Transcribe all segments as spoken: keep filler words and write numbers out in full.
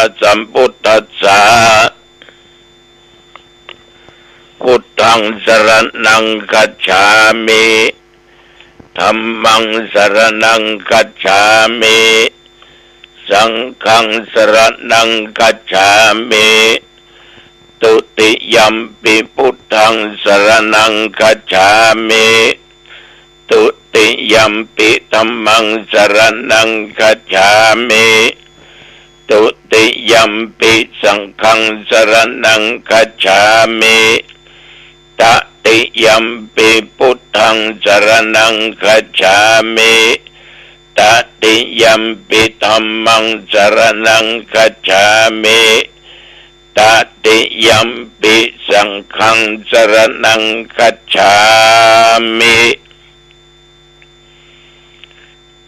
สสะ สัมพุทธัสสะ พุทธังสรณังคัจฉามิ ธัมมังสรณังคัจฉามิ สังฆังสรณังคัจฉามิ ทุติยัมปิ พุทธังสรณังคัจฉามิ ทุติยัมปิ ธัมมังสรณังคัจฉามิ ทุติยัมปิ สังฆังสรณังคัจฉามิ ตติยัมปิ พุทธังสรณังคัจฉามิ ตติยัมปิ ธัมมังสรณังคัจฉามิ ตติยัมปิ สังฆังสรณังคัจฉามิ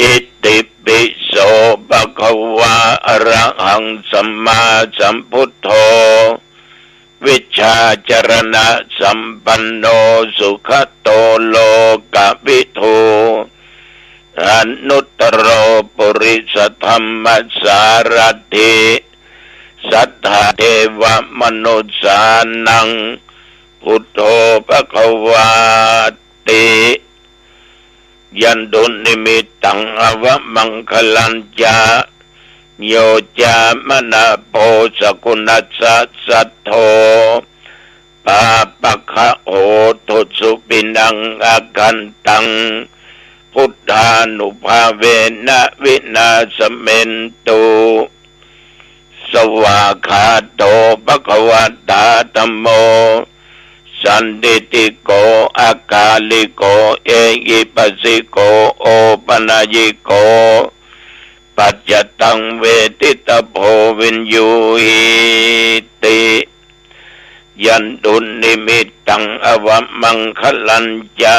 อิติปิโส ภะคะวา อะระหัง สัมมาสัมพุทโธ วิชชาจรณะสัมปันโน สุขะโต โลกะวิทู อนุตตโร ปุริสธัมมสารถิ สัตถาเทวมนุสสานัง พุทโธ ภะคะวาติ ยันตุนิมิตตัง อวมังคะลัญจะ โย จามะนะโพ สกุณัสสะ สัทโธ ปาปะคะโหตุ สุปินัง อคันตัง พุทธานุภาเวนะ วินาสเมนตุ สวากขาโต ภะคะวะตา ธัมโม สันทิฏฐิโก อะกาลิโก เอหิปัสสิโก โอปะนะยิโก ปัจจตัง เวทิตะโพ วิญญูหิติ ยันตุนิมิตตัง อวมังคะลัญจะ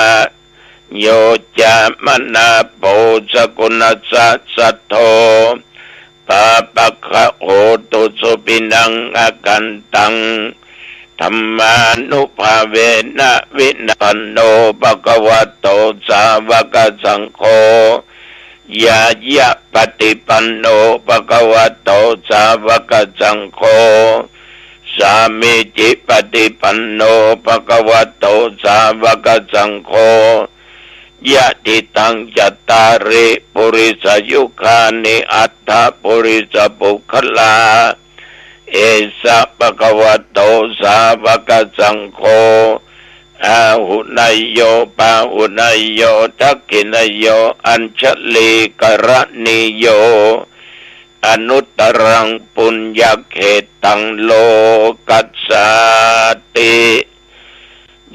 โย จามะนะโพ สกุณัสสะ สัทโธ ปาปะคะโหตุ สุปินัง อคันตัง ธัมมานุภาเวนะ วินา ปันโน ภะคะวะโต สาวะกะสังโฆ ญาญาปฏิปันโน ภะคะวะโต สาวะกะสังโฆ สามีจิปฏิปันโน ภะคะวะโต สาวะกะสังโฆ ยะถิตัง จัตตาริ ปุริสายุคานิ อัตถะ ปุริสปุคคลา เอสะ ภะคะวะโต สาวะกะสังโฆ อาหุเนยโย ปาหุเนยโย ทักขิเนยโย อัญชลีกะระณีโย อนุตตรัง ปุญญะเขตัง โลกัสสาติ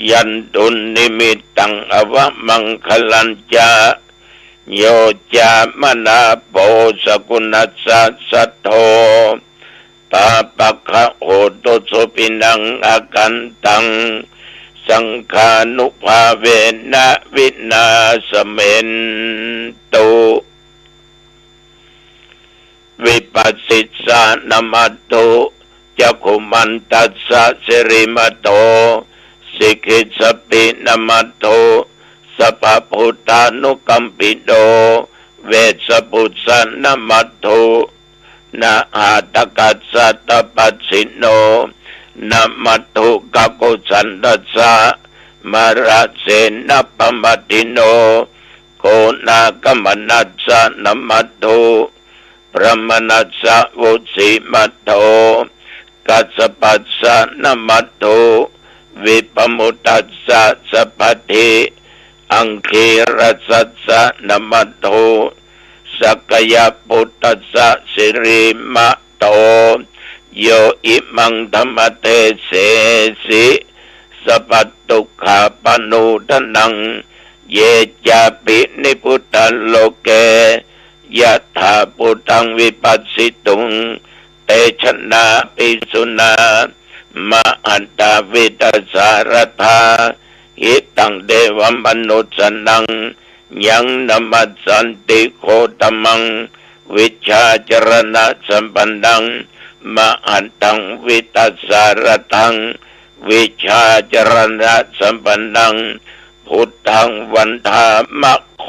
ยันตุนิมิตตัง อวมังคะลัญจะ โย จามะนะโพ สกุณัสสะ สัทโธ ปาปะคะโหตุ สุปินัง อคันตัง สังฆานุภาเวนะ วินาสเมนตุ วิปัสสิสสะ นะมัตถุ จักขุมันตัสสะ สิริมโต สิกขิสสะปิ นะมัตถุ สัพพะพุทธานุกัมปิโน เวสสะปุสสะ นะมัตถุ นะหาทกัสสะ ตะปัสสิโน นะมัตถุ กะกุสันทัสสะ มะระเสนะปะมัตถิโน โกนะกะมะนัสสะ นะมัตถุ พระมนัสสะ วุสิมัตโถ กัสสปัสสะ นะมัตถุ วิปมุตตัสสะ สัพพะทิ อังคีรสัสสะ นะมัตถุ สักยะปุตตัสสะ สิริมโต โยอิมังธัมมะเดเสสิ สัพพะทุกขาปะโมทะนัง เยจาปิ นิพพุตตะโลเก ยะถาภูตัง วิปัสสิตุง เตชะนา ภิกขุนา มหันตา วิตถสาระธา หิตัง เทวะมนุสสานัง ยังนะมัสสันติ โคตมัง วิชชาจรณะสัมปันนัง มหันตัง วิตถสาระธัง วิชชาจรณะสัมปันนัง พุทธัง วันทามะ โค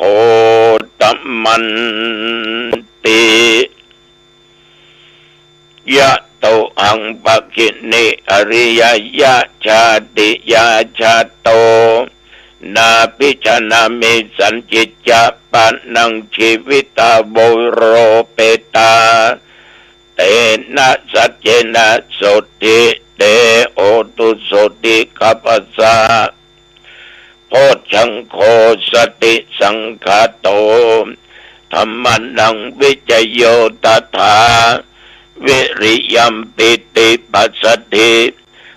ตมันติ ยะโตหัง ภะคินิ อริยะยะชาติยาชาโต นาภิชานะมิ สัญญิจจะ ปะนัง จีวิตา โวโรเปตา เตนะ สัจเจนะ โสตถิ เต โหตุ โสตถิ กัปปะสะ โพชฌังโฆ สติสังคาโต ธัมมานัง วิจโย ตถา วิริยัม ปีติ ปัสสัทธิ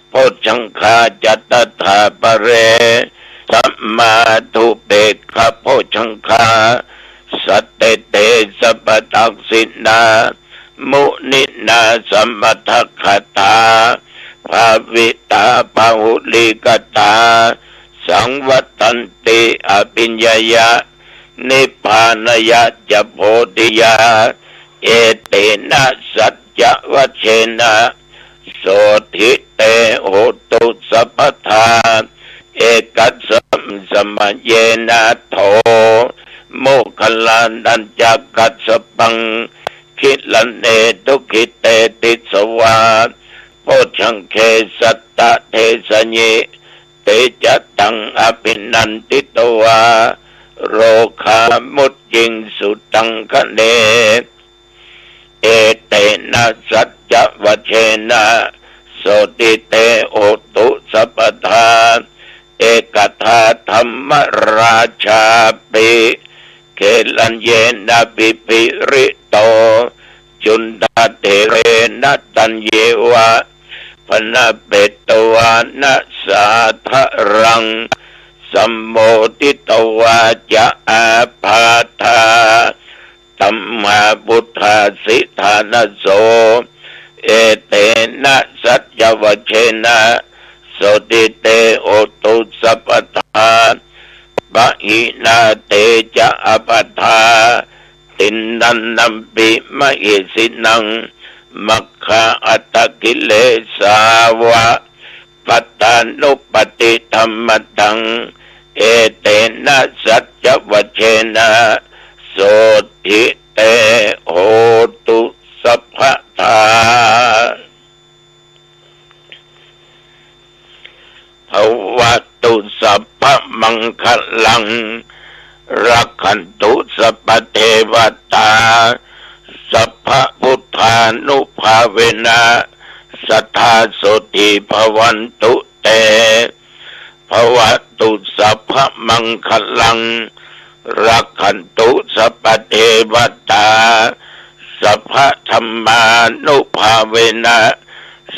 โพชฌังคา จะ ตถา ปะเร สัมมาทุปเปกขะ โพชฌังคา สัตเต เต สัพพะทักขิณา มุนินา สมะทะกะถา ภาวิตา บาหุลีกะถา สังวัตตันติ อภิญญายะ นิพพานายะจะ โพธิยา เอเตนะ สัจจวจเชนะ โสตถิ เต โหตุ สัพพะทา เอกัสสะมิญ สะมะเยนะ โถ โมคคัลลานะ จะ กัสสะปัง กิรันเน ทุกขิเต ติสสะวา โพชฌังเข สัตตะเทสะยิ เตจะตัง อภินันทิตวา โรคามุจจิง สุตังคะเน เอเตนะ สัจจวจเชนะ โสตถิ เต โหตุ สัพพะทา เอกทา ธัมมราชาปิ เกลัญเยนะ ปิปิริโต จุณฑะเถเรนะ ตัญเยวะ ภะนะเปตวานะ สาทะรัง สัมโมทิตวาจะ อาปาทา ธัมมา วุฏฐาสิ ฐานะโส เอเตนะ สัจจวจเชนะ โสตถิ เต โหตุ สัพพะทา ปะหินา เตจะ อัปปะทา ติณฑันนัมปิ มะเหสินัง มัคคาอัตตะกิเลสาวะ ปัตตานุปัตติธัมมะตัง เอเตนะ สัจจวจเชนะ โสตถิ เต โหตุ สัพพะทา ภะวะตุ สัพพะมังคะลัง รักขันตุ สัพพะเทวะตา สัพพะพุทธานุภาเวนะ สัตถา โสตถิ ภะวันตุ เต ภะวะตุ สัพพะมังคะลัง รักขันตุ สัพพะเทวะตา สัพพะธัมมานุภาเวนะ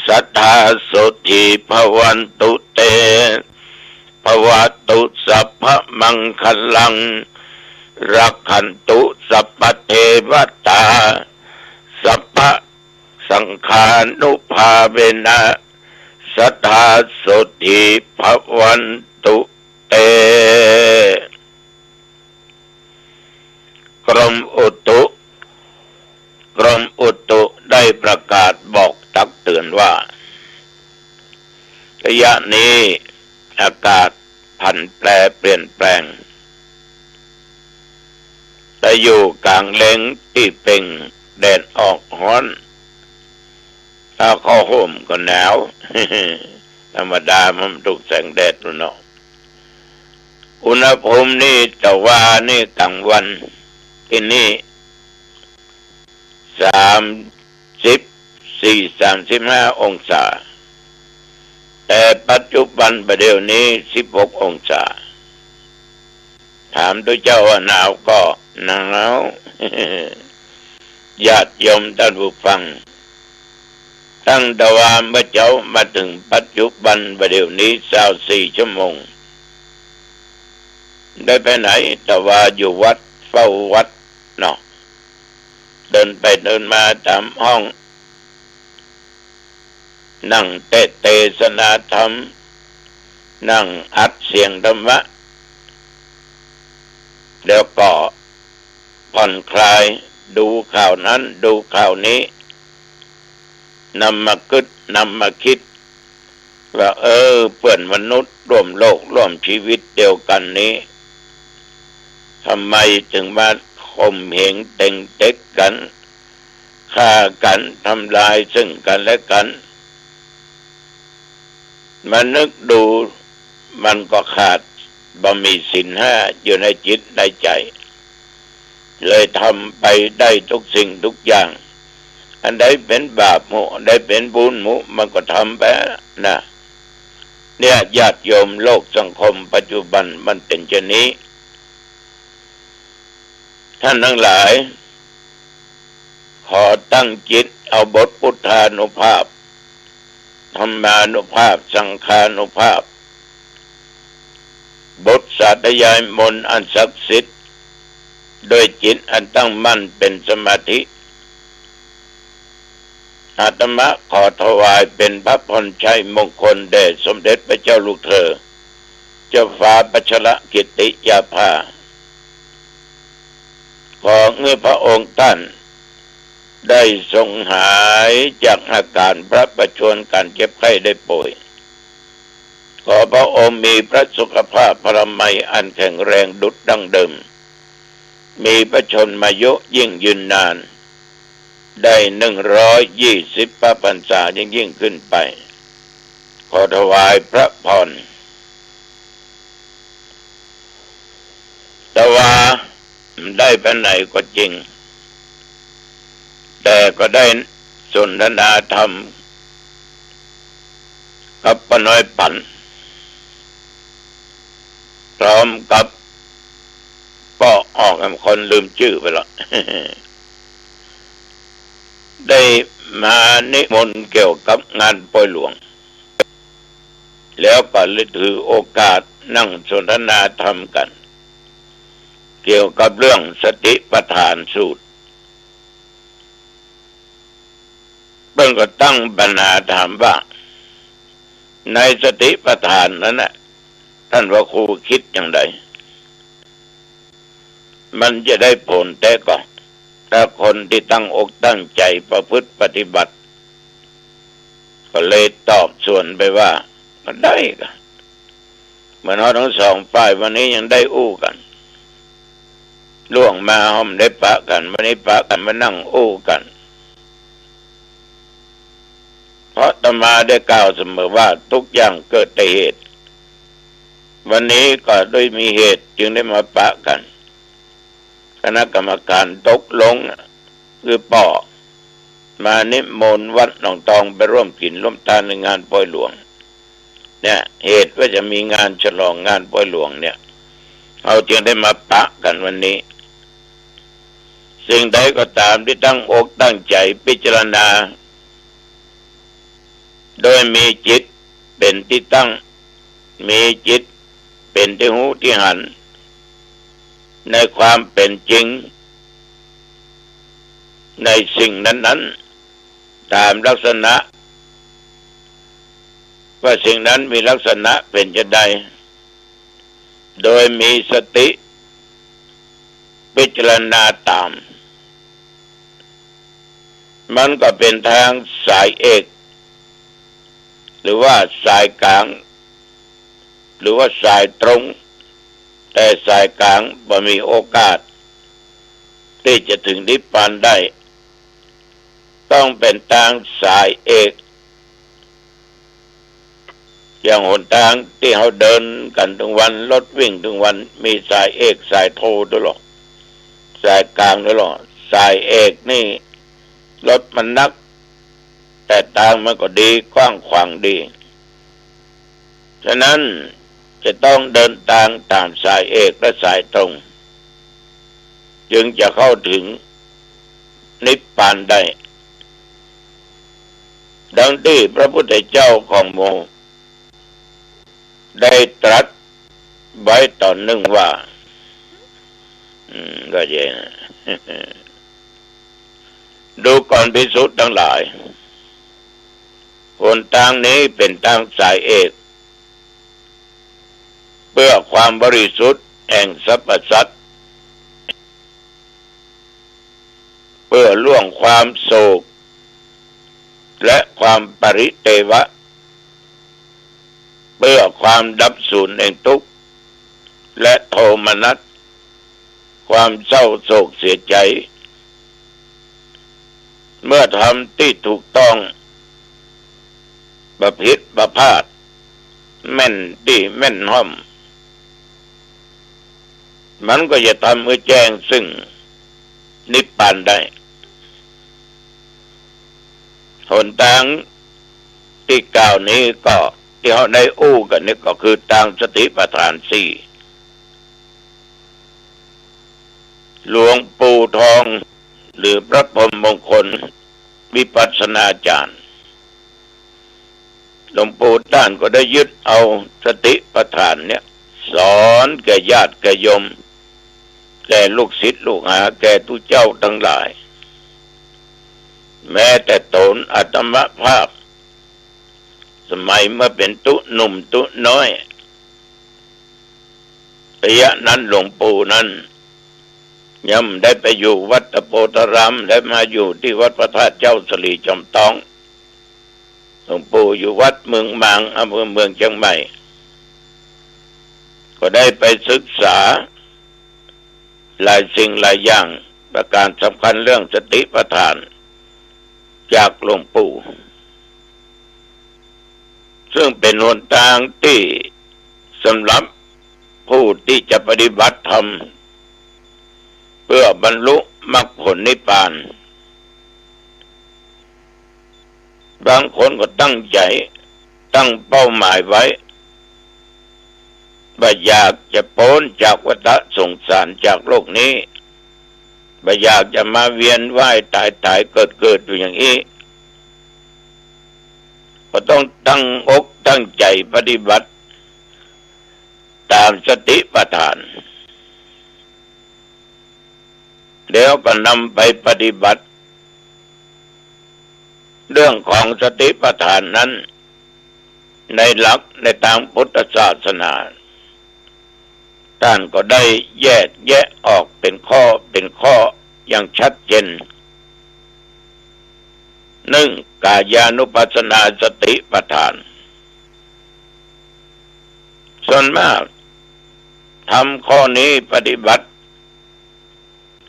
สัตถา โสตถิ ภะวันตุ เต ภะวะตุ สัพพะมังคะลัง รักขันตุ สัพพะเทวะตา สัพพะสังฆานุภาเวนะ สัตถา โสตถิ ภะวันตุ เต กรมอุตุ กรมอุตุได้ประกาศบอกตักเตือนว่า ระยะนี้อากาศผันแปรเปลี่ยนแปลง แต่อยู่ก๋างแล้งตี้เป่ง แดดออกฮ้อน ถ้าเข้าฮ่มก็หนาว ธรรมดามันถูกแสงแดดแล้วเนาะ อุณหภูมินี่ตะวานี่ก๋างวันตี้นี่ สามสิบสี่ สามสิบห้าองศา แต่ปัจจุบันบ่าเดี่ยวนี้ สิบหกองศา ถามตุ๊เจ้าว่าหนาวก่อ หนาว ญาติโยมต้านผู้ฟัง ตั้งแต่ว่าเมื่อเจ๊ามาเถิงปัจจุบันบ่าเดี่ยวนี้ ซาวสี่ชั่วโมง ได้ไปไหน แต่ว่าอยู่วัด เฝ้าวัดเนาะ เดินไปเดินมาต๋ามห้อง นั่งเตสน์เตสนาธรรม นั่งอัดเสียงธรรมะ แล้วก็ผ่อนคลาย ดูข่าวนั้น ดูข่าวนี้ นำมาคิด นำมาคิด ว่า เออ เปื้อนมนุษย์ร่วมโลกร่วมชีวิตเดียวกั๋นนี้ ทำไมเถิงมาข่มเหงเต็งเต็กกั๋น ใค ฆ่ากั๋น ทำลายซึ่งกั๋นและกั๋น มานึกดู มันก็ขาดบ่มีศีลห้าอยู่ในจิตในใจ๋ เลยทำไปได้ทุกสิ่งทุกอย่าง อันใดเป๋นบาปหมู่ อันใดเป๋นบุญหมู่ มันก็ทำไปนะ เนี่ย ญาติโยม โลกสังคมปัจจุบันมันเป๋นเช่นนี้ ท่านทั้งหลาย ขอตั้งจิตเอาบทพุทธานุภาพ ธัมมานุภาพ สังฆานุภาพ บทสาธยายมนต์อันศักดิ์สิทธิ์ ด้วยจิตอันตั้งมั่นเป๋นสมาธิ อาตมาขอถวายเป๋นพระพรชัยมงคลแด่สมเด็จพระเจ้าลูกเธอ เจ้าฟ้าพัชรกิติยาภา ขอหื้อพระองค์ต้านได้ทรงหายจากอาก๋านพระประชวรก๋านเจ็บไข้ได้ป่วย ขอพระองค์มีพระสุขภาพพลามัยอันแข็งแรงดุจดั้งเดิม มีพระชนมายุยิ่งยืนนาน ได้หนึ่งร้อยยี่สิบพรรษายิ่งๆ ขึ้นไป ขอถวายพระพร แต่ว่าได้ไปไหนก็จริง แต่ก็ได้สนทนาธรรมกับป้าน้อยปั๋น พร้อมกับป้ออ่อง คนลืมจื้อไปละ ได้มานิมนต์เกี่ยวกับงานปอยหลวง แล้วก็เลยถือโอกาสนั่งสนทนาธรรมกั๋น เกี่ยวกับเรื่องสติปัฏฐานสูตร เปิ้นก็ตั้งปัญหาถามว่า ในสติปัฏฐานนั้นน่ะ ต้านพระครูกึ๊ดอย่างใด มันจะได้ผลแต๊ก่อ ถ้าคนตี้ตั้งอกตั้งใจ๋ประพฤติปฏิบัติ ก็เลยตอบสวนไปว่า ก็ได้ก่อ เหมือนเฮาตังสองฝ่ายวันนี้ยังได้อู้กั๋น ล่วงมาเฮาบ่ได้ปะกั๋น วันนี้ปะกั๋นมานั่งอู้กั๋น เพราะอาตมาได้กล่าวเสมอว่าทุกอย่างเกิดแต่เหตุ วันนี้ก็ด้วยมีเหตุจึงได้มาปะกั๋น คณะกรรมการตกลง คือป้อมานิมนต์วัดหนองตองไปร่วมกิ๋นร่วมตานในงานปอยหลวง เนี่ย เหตุว่าจะมีงานฉลองงานปอยหลวงเนี่ย เฮาจึงได้มาปะกั๋นวันนี้ สิ่งใดก็ต๋ามตี้ตั้งอกตั้งใจ๋พิจารณา โดยมีจิตเป๋นตี้ตั้ง มีจิตเป๋นตี้ฮู้ตี้หัน ในความเป๋นจริง ในสิ่งนั้นๆ ต๋ามลักษณะ ว่าสิ่งนั้นมีลักษณะเป๋นจาใด โดยมีสติพิจารณาต๋าม มันก็เป๋นตางสายเอก หรือว่าสายก๋าง หรือว่าสายตรง แต่สายก๋างบ่มีโอกาสตี้จะเถิงนิพพานได้ ต้องเป๋นตางสายเอก อย่างหนตางตี้เฮาเดินกั๋นตึงวัน รถวิ่งตึงวัน มีสายเอกสายโทตลอด สายก๋างตลอด สายเอกนี่รถมันนัก แต่ตางมันก็ดี กว้างขวางดี ฉะนั้นจะต้องเดินตางต๋ามสายเอกและสายตรง จึงจะเข้าเถิงนิพพานได้ ดังตี้พระพุทธเจ้าของหมู่ได้ตรัสไว้ต๋อนนึ่งว่า อืม ก็เยนะ ดูก่อนภิกษุตังหลาย หนตางนี้เป๋นตางสายเอก เปื้อความบริสุทธิ์แห่งสรรพสัตว์ เปื้อล่วงความโศก และความปริเทวะ เปื้อความดับสูญแห่งทุกข์ และโทมนัส ความเศร้าโศกเสียใจ๋ เมื่อทำตี้ถูกต้อง บ่ผิดบ่พลาด แม่นตี้แม่นฮ่อม มันก็จะทำหื้อแจ้งซึ่งนิพพานได้ หนตางตี้กล่าวนี้ก็ ตี้เฮาได้อู้กั๋นนี้ก็คือตางสติปัฏฐานสี่ หลวงปู่ทอง หรือพระพรหมมงคลวิปัสสนาจารย์ หลวงปู่ต้านก็ได้ยึดเอาสติปัฏฐานเนี่ย สอนแก่ญาติแก่โยม แก่ลูกศิษย์ลูกหา แก่ตุ๊เจ้าตังหลาย แม้แต่ต๋นอาตมาภาพ สมัยเมื่อเป๋นตุ๊หนุ่มตุ๊น้อย ระยะนั้นหลวงปู่นั้นยังบ่ได้ไปอยู่วัดตะโพธาราม ได้มาอยู่ตี้วัดพระธาตุเจ้าสะหลีจอมต๊อง หลวงปู่อยู่วัดเมืองมาง อำเภอเมืองเจียงใหม่ ก็ได้ไปศึกษาหลายสิ่งหลายอย่าง ประการสำคัญเรื่องสติปัฏฐานจากหลวงปู่ ซึ่งเป๋นหนตางตี้สำหรับผู้ตี้จะปฏิบัติธรรม เพื่อบรรลุมรรคผลนิพพาน บางคนก็ตั้งใจ๋ ตั้งเป้าหมายไว้ บ่อยากจะป๊นจากวัฏสงสาร จากโลกนี้ บ่อยากจะมาเวียนว่ายตายตายเกิดเกิดอยู่อย่างอี้ ก็ต้องตั้งอกตั้งใจ๋ปฏิบัติต๋ามสติปัฏฐาน แล้วก็นำไปปฏิบัติ เรื่องของสติปัฏฐานนั้น ในหลักในตางพุทธศาสนา ต้านก็ได้แยกแยะออกเป๋นข้อเป๋นข้ออย่างชัดเจน นึ่ง กายานุปัสสนาสติปัฏฐาน ส่วนมาก ธรรมข้อนี้ปฏิบัติ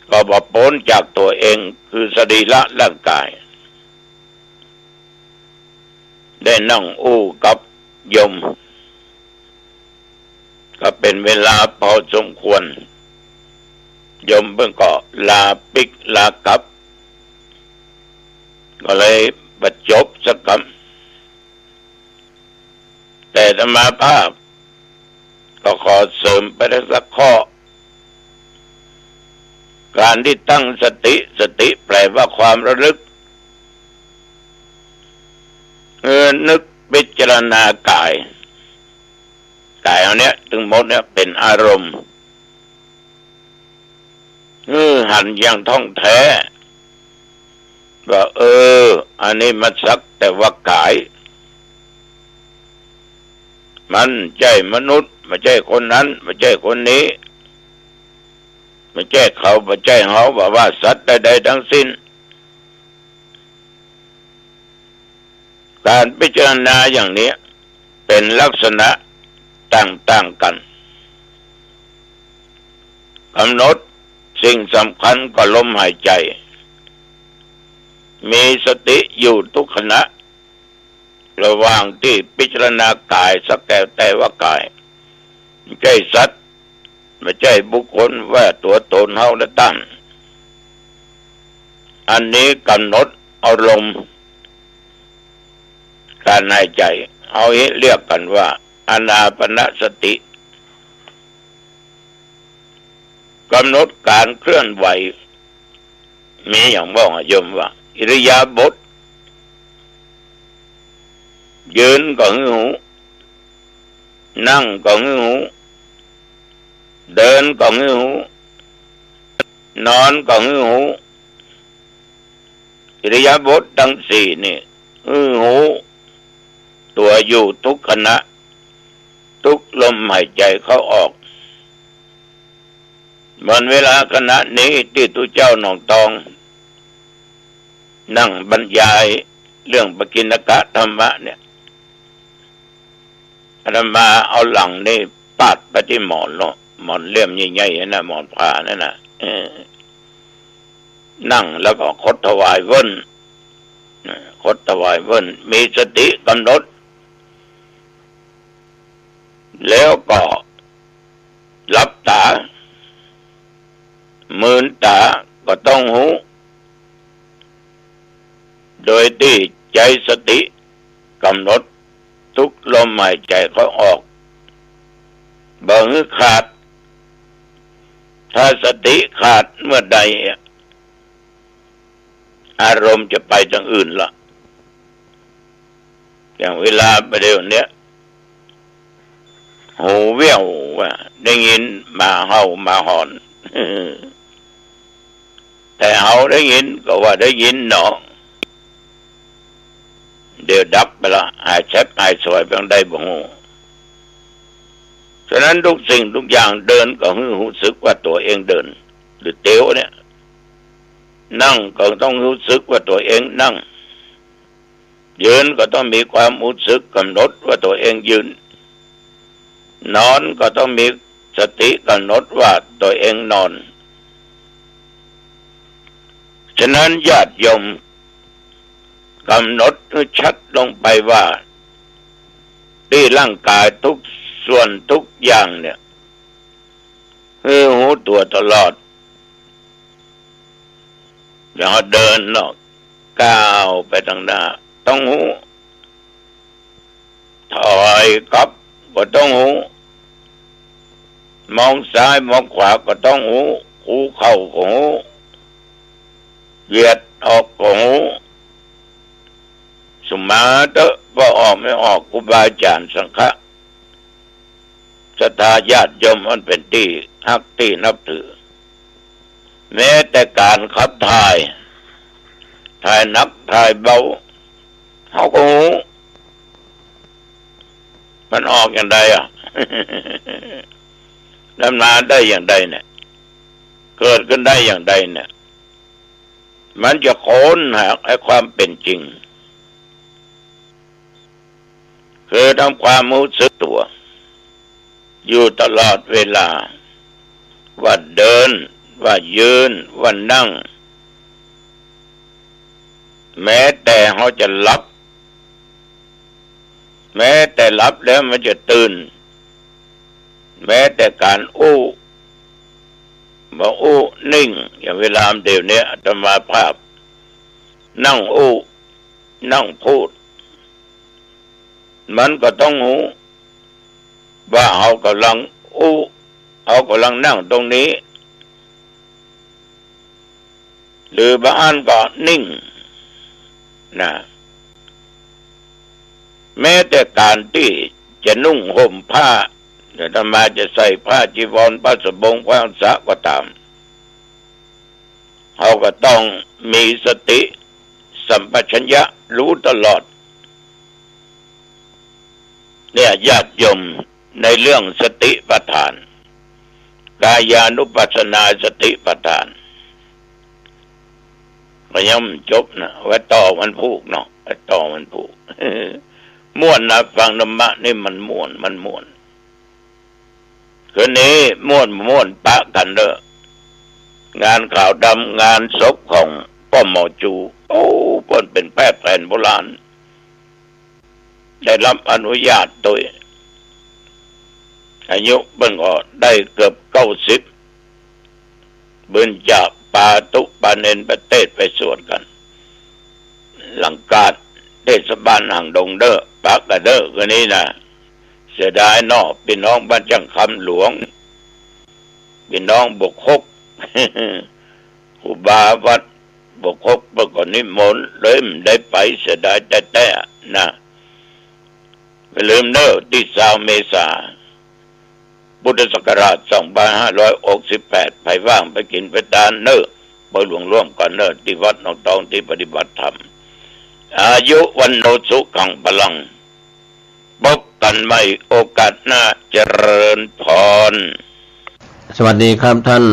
ก็บ่ป๊นจากตั๋วเอง คือสรีระร่างกาย ได้นั่งอู้กับโยม ก็เป๋นเวลาพอสมควร โยมเปิ้นก็ลาปิ๊กลากลับ ก็เลยบ่จบสักกำ แต่อาตมาภาพก็ขอเสริมไปได้สักข้อ การตี้ตั้งสติ สติแปลว่าความระลึก เออ นึกพิจารณากาย กายเฮาเนี่ย ตึงหมดเนี่ยเป๋นอารมณ์ หื้อหันอย่างท่องแท้ ว่า เออ อันนี้มันสักแต่ว่ากาย มันบ่ใจ้มนุษย์ บ่ใจ้คนนั้น บ่ใจ้คนนี้ บ่ใจ้เขา บ่ใจ้เฮา บ่ว่าสัตว์ใดๆ ทั้งสิ้น การพิจารณาอย่างนี้เป๋นลักษณะต่างๆ กั๋น กำหนดสิ่งสำคัญก็ลมหายใจ มีสติอยู่ทุกขณะ ระหว่างตี้พิจารณากายสักแต่ว่ากาย บ่ใจ้สัตว์ บ่ใจ้บุคคลว่าตั๋วต๋นเฮาและต้าน อันนี้กำหนดเอาลม การหายใจ เอาอี้เรียกกั๋นว่าอานาปานสติ กำหนดการเคลื่อนไหว มีอย่างว่า โยมว่า อิริยาบถ ยืนก็หื้อฮู้ นั่งก็หื้อฮู้ เดินก็หื้อฮู้ นอนก็หื้อฮู้ อิริยาบถตังสี่นี่ หื้อฮู้ตั๋วอยู่ทุกขณะ ทุกลมหายใจเข้าออก เหมือนเวลาขณะนี้ตี้ตุ๊เจ้าหนองตอง นั่งบรรยายเรื่องปกิณณกะธรรมะเนี่ย อาตมาเอาหลังนี่ปาดไปตี้หมอนเนาะ หมอนเล่มใหญ่ๆ นั่นน่ะ หมอนผ้านั่นน่ะ เออ นั่งแล้วก็ขดถวายเวิ้น ขดถวายเปิ้น มีสติกำหนด แล้วก็หลับต๋า มืนต๋าก็ต้องฮู้ โดยตี้ใจ๊สติกำหนดทุกลมหายใจ๋เข้าออก บ่หื้อขาด ถ้าสติขาดเมื่อใด อารมณ์จะไปตางอื่นละ อย่างเวลาประเดี๋ยวเนี้ย หูแว่วว่าได้ยินหมาเห่าหมาหอน แต่เฮาได้ยินก็ว่าได้ยินเนาะ เดี๋ยวดับไปละ หายแซบหายสวยไปตางใดบ่ฮู้ ฉะนั้นทุกสิ่งทุกอย่าง เดินก็หื้อฮู้สึกว่าตั๋วเองเดิน หรือเตียวเนี่ย นั่งก็ต้องฮู้สึกว่าตั๋วเองนั่ง ยืนก็ต้องมีความฮู้สึกกำหนดว่าตั๋วเองยืน นอนก็ต้องมีสติกำหนดว่าตั๋วเองนอน ฉะนั้นญาติโยมกำหนดหื้อชัดลงไปว่า ตี้ร่างกายทุกส่วนทุกอย่างเนี่ย หื้อฮู้ตั๋วตลอด แล้วเดินเนาะ ก้าวไปตางหน้า ต้องฮู้ ถอยกลับก็ต้องฮู้ มองซ้ายมองขวาก็ต้องฮู้ คูเข่าก็ฮู้ เหยียดออกก็ฮู้ สุมาเต๊อะ บ่ออกไม่ออก ครูบาอาจ๋ารย์สังฆะ ศรัทธาญาติโยมอันเป๋นตี้ฮักตี้นับถือ แม้แต่ก๋านขับถ่าย ถ่ายหนักถ่ายเบา เฮาก็ฮู้ มันออกอย่างใดอะ มันมาได้อย่างใดเนี่ย เกิดขึ้นได้อย่างใดเนี่ย มันจะค้นหาไอ้ความเป๋นจริง คือทำความฮู้สึกตั๋ว อยู่ตลอดเวลา ว่าเดิน ว่ายืน ว่านั่ง แม้แต่เฮาจะหลับ แม้แต่หลับแล้วมันจะตื่น แม้แต่ก๋านอู้ บ่อู้นิ่ง อย่างเวลาเดี๋ยวนี้อาตมาภาพ นั่งอู้ นั่งพูด มันก็ต้องฮู้ ว่าเฮากำลังอู้ เฮากำลังนั่งตรงนี้ หรือบางอันก็นิ่งนะ แม้แต่ก๋านตี้จะนุ่งห่มผ้า อาตมาจะใส่ผ้าจีวร ผ้าสบง ผ้าสะก็ต๋าม เฮาก็ต้องมีสติสัมปชัญญะรู้ตลอด เนี่ยญาติโยม ในเรื่องสติปัฏฐาน กายานุปัสสนาสติปัฏฐาน ก็ยังบ่จบนะ ไว้ต่อวันพูกเนาะ ไว้ต่อวันพูก ม่วนนะ ฟังธรรมะนี่มันม่วน มันม่วน คืนนี้ม่วน ม่วนปะกั๋นเต๊อะ งานขาวดำ งานศพของป้อหมอจู โอ้ เปิ้นเป๋นแพทย์แผนโบราณ ได้รับอนุญาตโดย อายุเปิ้นก็ได้เกือบเก้าสิบ เปิ้นจะปาตุ๊ปาเนนไปเตสน์ไปสวดกั๋น หลังกาดเทศบาลหางดงเต๊อะ ปะกั๋นเต๊อะ คืนนี้นะ เสียดายเนาะ ปี้น้องบ้านจ้างคำหลวง ปี้น้องบวกหก ครูบาวัดบวกหก เปิ้นก็นิมนต์ เลยบ่ได้ไป เสียดายแต๊ๆ นะ บ่าลืมเต๊อะ ตี้ซาวเมษา พุทธศักราชสองพันห้าร้อยหกสิบแปด ใผว่างไปกิ๋นไปตานเต๊อะ ไปหลวงร่วมกั๋นเต๊อะ ตี้วัดหนองตอง ตี้ปฏิบัติธรรม อายุ วัณโณ สุขัง พลัง พบกั๋นใหม่โอกาสหน้า เจริญพร สวัสดีครับท่าน